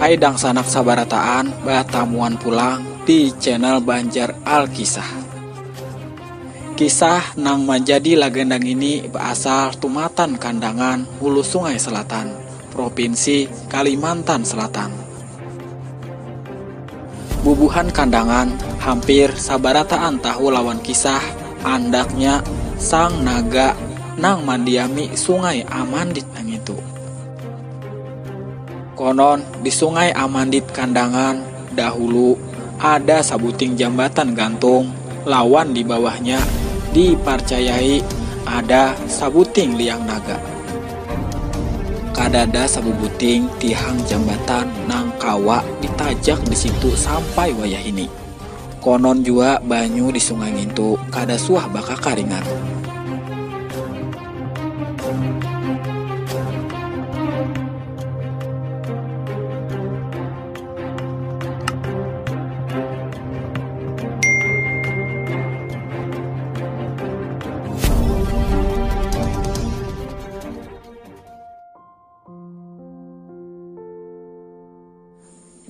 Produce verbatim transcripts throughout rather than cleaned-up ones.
Hai dangsanak sabarataan, batamuan pulang di channel Banjar Alkisah. Kisah nang manjadi lagenda ngini baasal tumatan Kandangan, Hulu Sungai Selatan, Provinsi Kalimantan Selatan. Bubuhan Kandangan hampir sabarataan tahu lawan kisah andaknya Sang Naga nang mandiami Sungai Amandit nangitu. Konon, di Sungai Amandit Kandangan dahulu ada sabuting jambatan gantung, lawan di bawahnya diparcayai ada sabuting liang naga. Kadada sabubuting tihang jambatan nang kawa ditajak di situ sampai wayah ini. Konon jua banyu di sungai ngintu kada suah bakakaringan.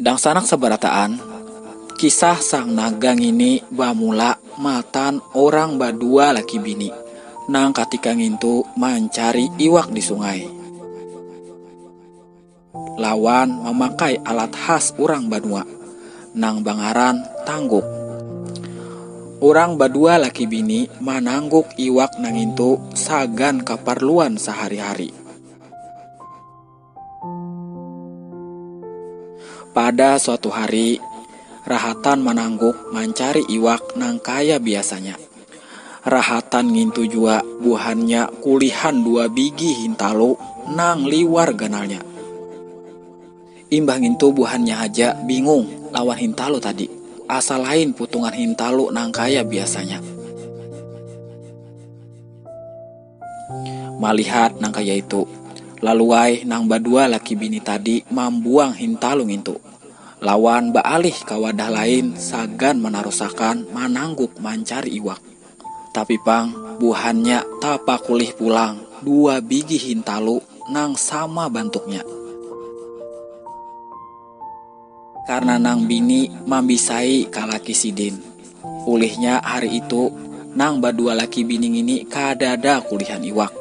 Dangsanak sabarataan, kisah Sang Naga ngini bamula matan orang badua laki bini nang katika ngintu mancari iwak di sungai, lawan mamakai alat khas urang banua nang bangaran tangguk. Urang badua laki bini manangguk iwak nangintu sagan kaparluan sahari-hari. Pada suatu hari, rahatan manangguk mancari iwak nang kaya biasanya. Rahatan ngintu jua buhannya kulihan dua bigi hintalu nang liwar ganalnya. Imbah ngintu buhannya haja bingung lawan hintalu tadi, asa lain putungan hintalu nang kaya biasanya. Malihat nang kaya itu, laluai nang badua laki bini tadi mambuang hintalu ngintu, lawan baalih ka wadah lain sagan manarusakan manangguk mancari iwak. Tapi pang, buhannya tapakulih pulang dua bigi hintalu nang sama bantuknya. Karna nang bini mambisai ka laki sidin. Ulihnya hari itu, nang badua laki bini ngini kadada kulihan iwak.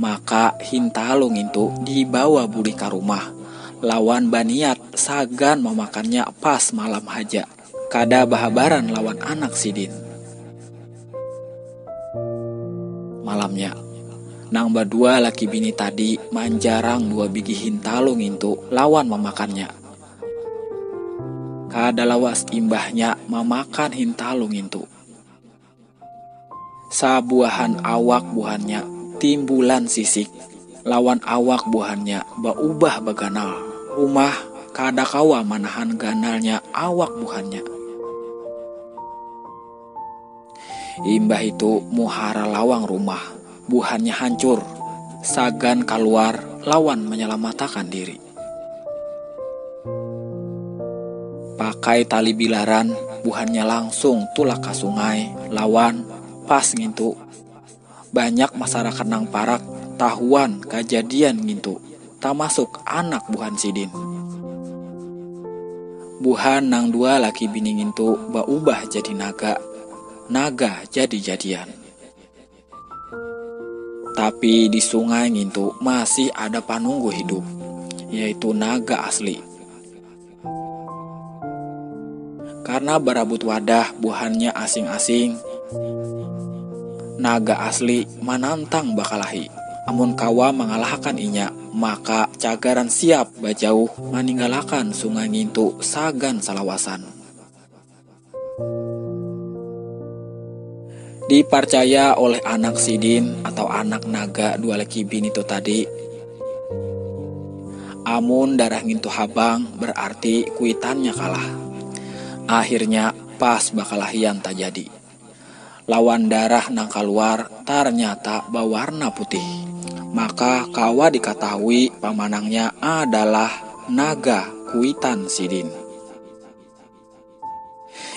Maka hintalu ngintu dibawa bulih ka rumah, lawan baniat sagan mamakannya pas malam haja. Kada bahabaran lawan anak sidin. Malamnya, nang badua laki bini tadi manjarang dua bigi hintalu ngintu lawan mamakannya. Kada lawas imbahnya mamakan hintalu ngintu, sabuahan awak buhannya timbulan sisik, lawan awak buhannya baubah baganal. Rumah kada kawa manahan ganalnya awak buhannya. Imbah itu muhara lawang rumah buhannya hancur, sagan kaluar lawan manyalamatakan diri. Pakai tali bilaran, buhannya langsung tulak ka sungai lawan pas ngintu, banyak masarakat nang parak tahuan kajadian ngintu, tamasuk anak buhan sidin. Buhan nang dua laki bini ngintu baubah jadi naga, naga jadi-jadian. Tapi di sungai ngintu masih ada panunggu hidup, yaitu naga asli. Karna barabut wadah buhannya asing-asing, naga asli manantang bakalahi. Amun kawa mangalahakan inya, maka cagaran siap bajauh maninggalakan sungai ngintu sagan salawasan. Diparcaya oleh anak sidin atau anak naga dua laki bini tu tadi, amun darah ngintu habang, berarti kuitannya kalah. Akhirnya pas bakalahian tajadi. Lawan darah nang kaluar tarnyata bawarna putih. Maka kawa dikatahui pamanangnya adalah naga kuitan sidin.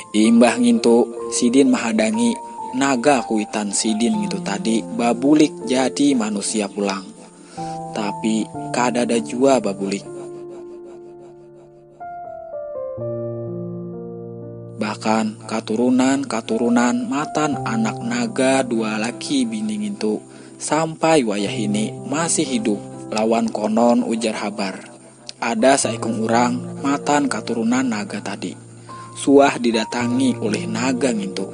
Imbah ngintu, sidin mahadangi naga kuitan sidin ngintu tadi babulik jadi manusia pulang. tapi kadada jua babulik. Bahkan katurunan-katurunan matan anak naga dua laki bini ngintu sampai wayah ini masih hidup. Lawan konon ujar habar, ada saikung urang matan katurunan naga tadi suah didatangi oleh naga ngintu,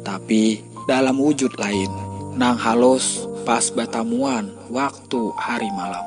tapi dalam wujud lain nang halus pas batamuan waktu hari malam.